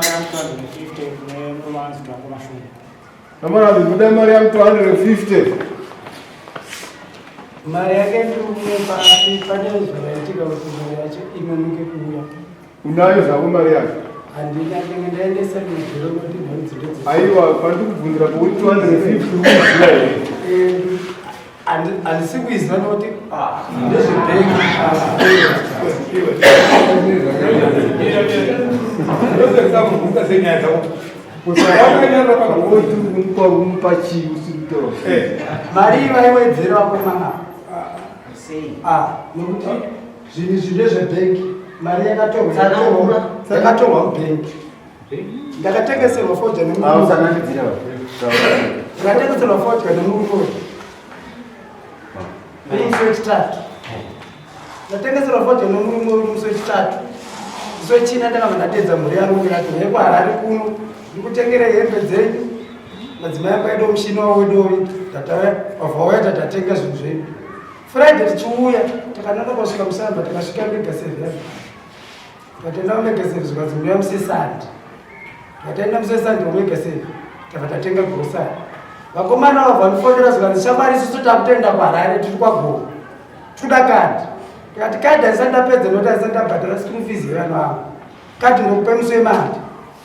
mari yangu 250 kune murume anonzi Dwango Mashumba. Namara ndikuda mari yangu 250. Mari yake ndikumupa asi pane zvakaitika kuti mari yacho inonoke kuuya. Unayo zvako mari yacho? Handina, ndenge ndaendesa kumabhero kuti mari dzinodzo. Aiwa, pandikubvunzira pauri 250 ukuziva here? Handisi kuiziva nokuti ah, ndezvebhengi. Mari vaiwedzera vakomana ah, nokuti zvinhu izvi ndezvebhengi, mari yakatorwa mubhengi. Ndakatengeserwa fodya ndakatengeserwa fodya nemurume musi wechitatu. Ndatengeserwa fodya nemurume musi wechitatu. Musi wechina ndakabva ndateedza mhuri yangu ndikati yekuHarare kuno ndikutengere hembe dzenyu, madzimai angu aida mushini wavo wedovi, wabva wauya tatatenga zvinhu zvedu. Friday tichiuya takananga kwasvika musamba, takasvika mega seven. Tatenda Omega Service zvikanzi munoya musi Sunday. Tataenda musi Sunday Omega Service tabva tatenga grocery. Vakomana vabva vandifonera zvikanzi shamwari isusu takutoenda kuHarare tiri kwaGomo. Toda kadhi. Tikati kadhi handisati ndapedza nokuti handisati ndabhadhara school fees yevana vangu. Kadhi ndokupa musi weMonday.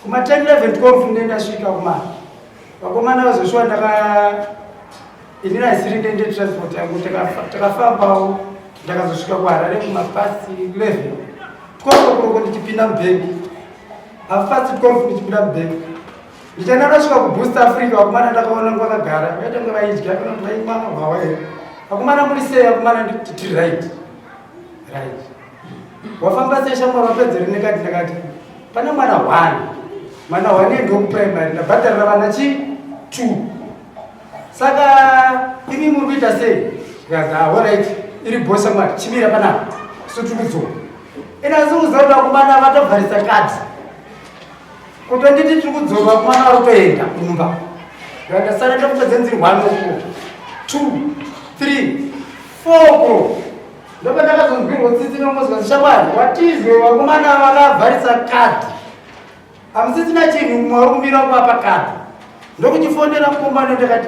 Kuma 10 11 12 ndenge ndasvika kumari. Vakomana vazoshuwa ndaka inini haisiri ndende transport yangu, takafambawo ndakazosvika kuHarare kumapast 11 12 o'clock ndichipinda mubhengi, half past 12 ndichipinda mubhengi. Ndichaenda ndasvika kuBoost Africa, vakomana ndakaona vakagara vakaita kunge vaidya kana kuti vaimwa hwawa here. Vakomana muri sei? Vakomana nditi right right, wafamba sei shamwari, wapedzere nekati? Ndakati pane mwana one, mwana one ndokuprimary, ndabhadharira vana chi two, saka imi muri kuita sei? Zvikanzi alright, iri bhosa mwari, chimira panapa so tiri kudzoka. Ina asi kuziva kuti vakomana vatovharisa kadhi kutonditi tiri kudzoka, vakomana vari kutoenda kumba. Ndasara ndakupedza nziri 1 o'clock, 2, 3, 4 o'clock ndopa ndakazonzwirwa tsitsi nomozwa, shamwari watizwe vakomana vakavharisa kadhi, hamusisina chinhu, mumwe wari kumira kuvapa kadhi. Ndokuchifonera mukomana, ndakati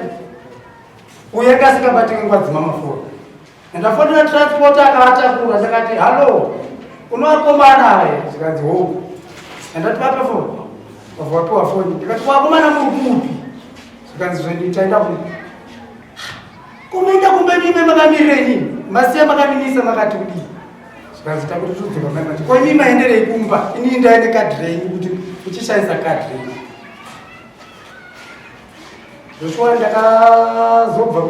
uye kasingabatiki ngwadzima mafoni. Ndafonera transport akavatakura, ndakati hallo, unovakomana ava here? Zvikanzi ho. Ndati vape foni, vabva vapiwa foni. Ndikati vakomana muri kupi? Zvikanzi zvendi taenda kupi? Kumaenda kumba mime makamirira inini, masiya makanimisa, makati kudii? Zvikanzi takuti tudzoka mai mati ko imi maenderei kumba, inini ndaende kadhi renyu kuti uchishandisa kadhi renyu. Joshua ndakazobva,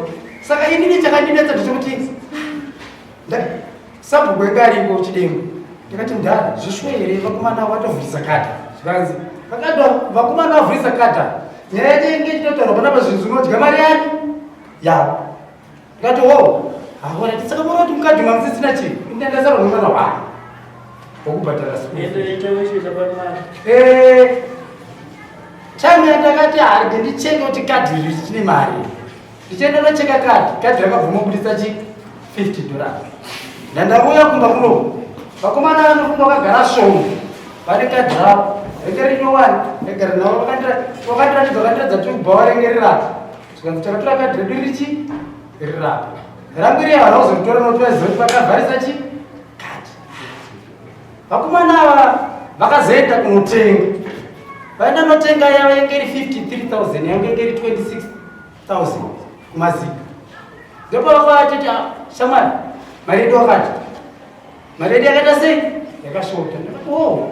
saka inini chakandinetsa ndechekuti sabhuku enge ariko Chidengo. Ndakati mudhara, zvishuwa here vakomana vatovhurisa kadha? Zvikanzi vakadwa vakomana vavhurisa kadha, nyaya yacho inge ichitotaurwa panapa, zvinhu zvinodya mari yani yavo. Ndikati ho, alright, saka mura kuti mukadhi mamusisina chii, ndandasarwa nemwana wani wokubhadhara. Time yandakati harige ndicheke kuti kadhi iri chine mari, ndichienda ndocheka kadhi, kadhi rakabvuma kubudisa chi $50. Ndandauya kumba kuno, vakomana vanofunga vakagara svomo vane kadhi ravo renge rinyowani regara navo, vakandiratidza, vakandiratidza tiri kubva renge rirapo. Zvikanzi takatora kadhi redu richi rirapo, rangu iri havana kuzoritora nokuti vaiziva kuti vakavharisa chi kadhi. Vakomana ava vakazoenda kunotenga, vaenda notenga yavo yange iri 53,000, yange iri 26,000 kumazika. Ndopavakatiti shamwari mari yedu wakati mari yedu yakaita sei, yakashota. Ndakati oh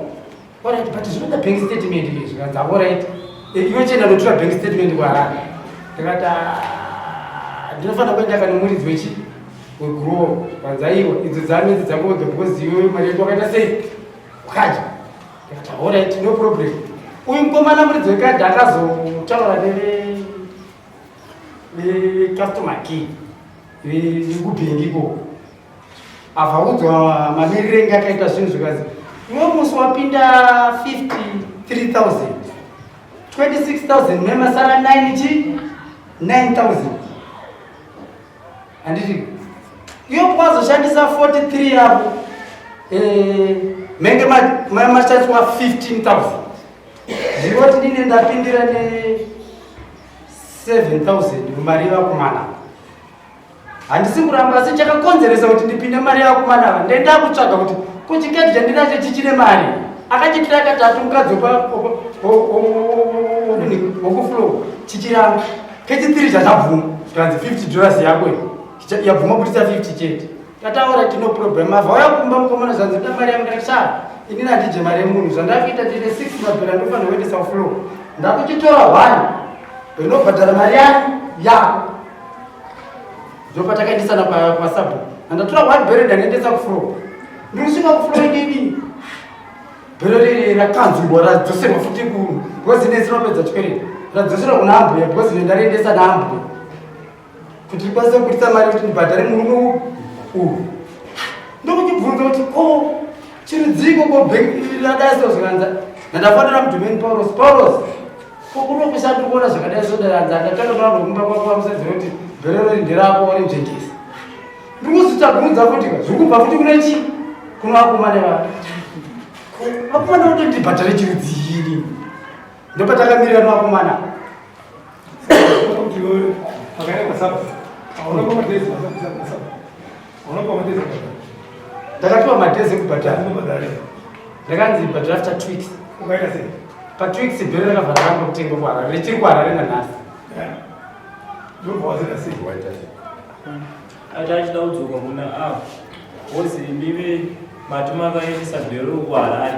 alright, but zvinoda bank statement izvi. Zvikanzi alright, iwe chienda notora bank statement kuHarare. Ndakati ah, ndinofanira kuenda kane muridzi wechi wegrow. Kanzi aiwa, idzo dzami idzi dzako wega because iwe mari yedu wakaita sei, wakadya. Ndakati alright, no problem. Uyu mukomana muridzi wekadhi akazotaura neve vecustomer care vekubhengi ikoko, avaudzwa mamiriro enge akaita zvinhu. Zvikazi iwe musi wapinda 53,000, 26,000 memasara 9 chi 9,000, handiti? Iyo kwazoshandisa 43 yavo, menge mashandiswa 15,000. Zviroti ndine ndapindira ne 7000 mumari yevakomana. Handisi kuramba, asi chakakonzeresa kuti ndipinde mari yevakomana ava, ndenda kutsvaga kuti ko chikadhi chandinacho chichine mari. Akachitira katatu mukadzi wokuflow, chichiramba. Kechipiri chachabvuma, zvikanzi $50 yako iyi yabvuma kutisa 50 chete. Tataura, tino problem. Avauya kumba mukomana, zvanzi nda mari yangu. Ndakati sha, inini handidye mari yemunhu. Zvandakuita, ndine 6 mabhera ndofanira kuendesa kuflow, ndakuchitora 1 inobhadhara mari yani yako. Ndopatakaendesana pasabhuku. Andatora 1 bhero, ndanoendesa kuflow. Ndikusvika kuflow inini, bhero riri rakanzurwa, radzoserwa futi kuno because ine sinopedza chikwereti, radzoserwa kuna ambuya because ine ndariendesa naambuya kuti ndikwanise kubudisa mari kuti ndibhadhare murume uyu. Ndokuchibvunza kuti ko chirudziko ko bhengi radai so? Zvikanza ndandafonera mudhumeni Paulos. Paulos, ko kunokusa ndiri kuona zvakadai so? Ndaranza ndatanga kumba kwako vamusedzi kuti bhero riri nderako, warinzvengesa. Ndiri kuzvitsvagurudza futi ka, zviri kubva futi kune chi kuno vakomana va vakomana kuti ndibhadhare chirudzii. Ndopatakamirira nevakomana. Kuti iwe pakaenda pasabhuku, hauna pamadhezi pasabhuku, hauna pamadhezi? Ndakapiwa madhezi ekubhadhara. Unobhadhara. Ndakanzi bhadhara after 2 weeks. Ukaita sei? Pa 2 weeks bhero rakabva raramba kutengwa kuHarare, richiri kuHarare nanhasi. Ndobva wazoita sei? Ati achida kudzoka kuna ava wozi imivi mati makaendesa bhero kuHarare,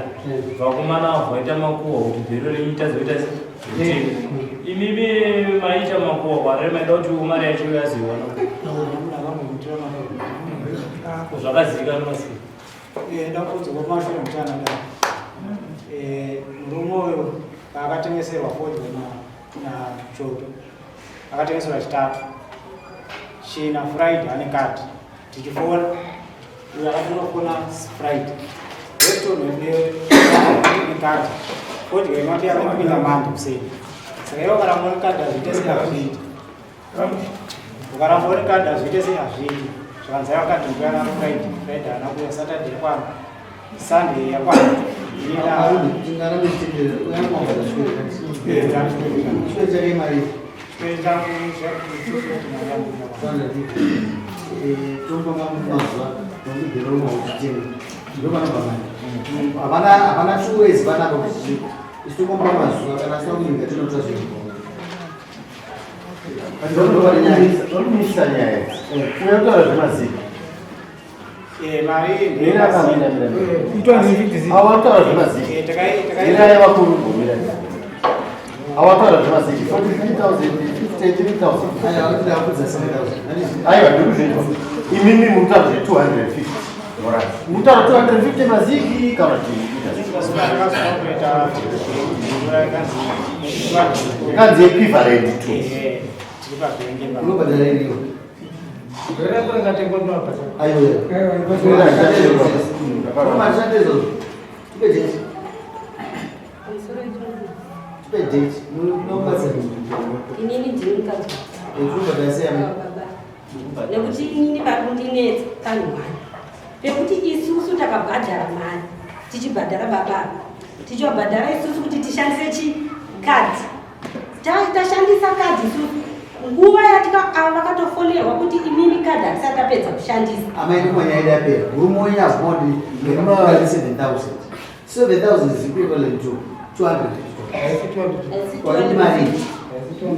vakomana avo vaita makuhwa kuti bhero renyu tazoita sei? Imivi maita makuhwa kuHarare, maida kuti mari yacho yazoiwana zvakazivikanwa sei? Ndakudzoka kumashure muchanada. Murume uyu paakatengeserwa fodya naChoto, akatengeserwa Chitatu, China, Friday ane kadhi. Tichifona, uyu akatonofona Friday, Weston nekadhi. Fodya inoti yakapinda Monday kuseni, saka ivo ukaramba une kadhi hazviite sei? Hazviiti. Ukaramba une kadhi hazviite sei? Hazviiti. Zvakanzi aiwa, kadhi ndikuya naro Friday. Friday haana kuuya, Saturday yakwana, Sunday yakwana. Chikwereti chake mari? Chikwereti changu Tombanga mazuva nokubhero mauchitenga ndopanobva mari. Hapana, hapana 2 ways panapa kuti isu tokomba mazuva kana asina kunyika tinotora zvinhu. Zvakumisa nyaya uya kutaura zvemaziki. Mari. Awataura zvemaziki, mirai vakuru, mirai. Awataura zvemaziki 43,000, 53,000. Aiwa, ndakudza 7000. Aiwa, ndikuzvinzwa. Imimi mutaura zve250 dollars, mutaura 250 maziki kana kuti kanzi equivalent to? Tiri pabhenge. Unobhadhara iriwo. Bhero rakatengwa, ndinobhadhara. Aiwa, izvozvo tipe date, tipe date nokubatsira. Inini ndini mukadzi. Unobhadhara sei amai? Baba, nekuti inini pari kundinetsa panhu one pekuti isusu takabhadhara mari, tichibhadhara baba, tichibhadhara isusu kuti tishandise chikadhi. Tashandisa kadhi isusu nguva yatika ava vakatofonerwa kuti imimi kadhi hatisati tapedza kushandisa. Amai, ndikunyaya yapera. Murume wenyu azvodi 7000. 7000 is equivalent to 200. Waliti mari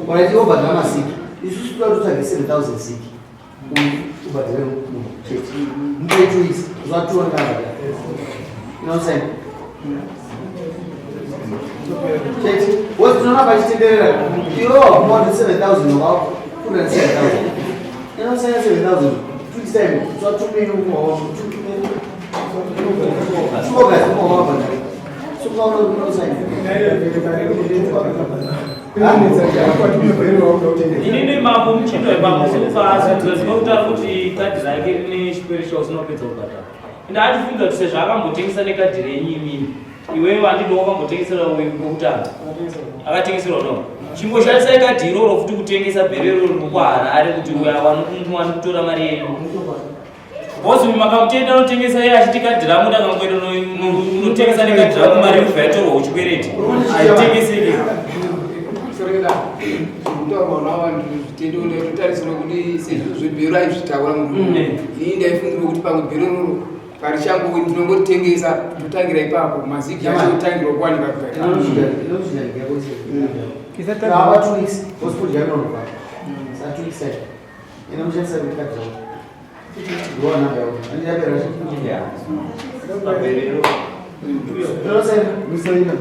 waliti obhadhara masiki, isusu toda kutsvage 7000 siki, ubhadhare munhu chete mupe 2 weeks, zuva 200 abhadhara inosaini chete. Wozi tinoona pachitenderera iwo wabvuma kuti 7000 wakakunda 7000 inosaina 7000 2 weeks time, zuva 2 mene 2 August wabhadhara sokaunosaina. Inini mambo muchindo ipapo sikufaasiziva kutaura kuti kadhi rake rine chikwereti chausinopedza kubhadhara. Ende atifunga kuti sezvo akambotengesa nekadhi renyu imini, iwewe handidi wakambotengesera uyu wokutanga akatengeserwa no, chimboshandisai kadhi iroro futi kutengesa bhero iroro kwaHarare kuti uyo awane kutora mari yenyu. Boss makamutenda unotengesa iye achiti kadhi rangu ndakangoenda unotengesa nekadhi rangu mari yobva yatorwa uchikwereti. Haitengeseki. Sorry, kutaurwa navanhu zvitendo ndaitotarisira kuti sezvo zvebhero aizvitaura munhu ini ndaifungira kuti pamwe bhero roro parichango ndinongotengesa totangira ipapo mazigi acho otangirwa kuwanika Ava 2 weeks, hospital yainonobva. Sa 2 weeks acho. Ine mushandisa kadhi rako. Ndiwo namba yako. Andiyapera. Pabherero. Unosaina? Unosaina.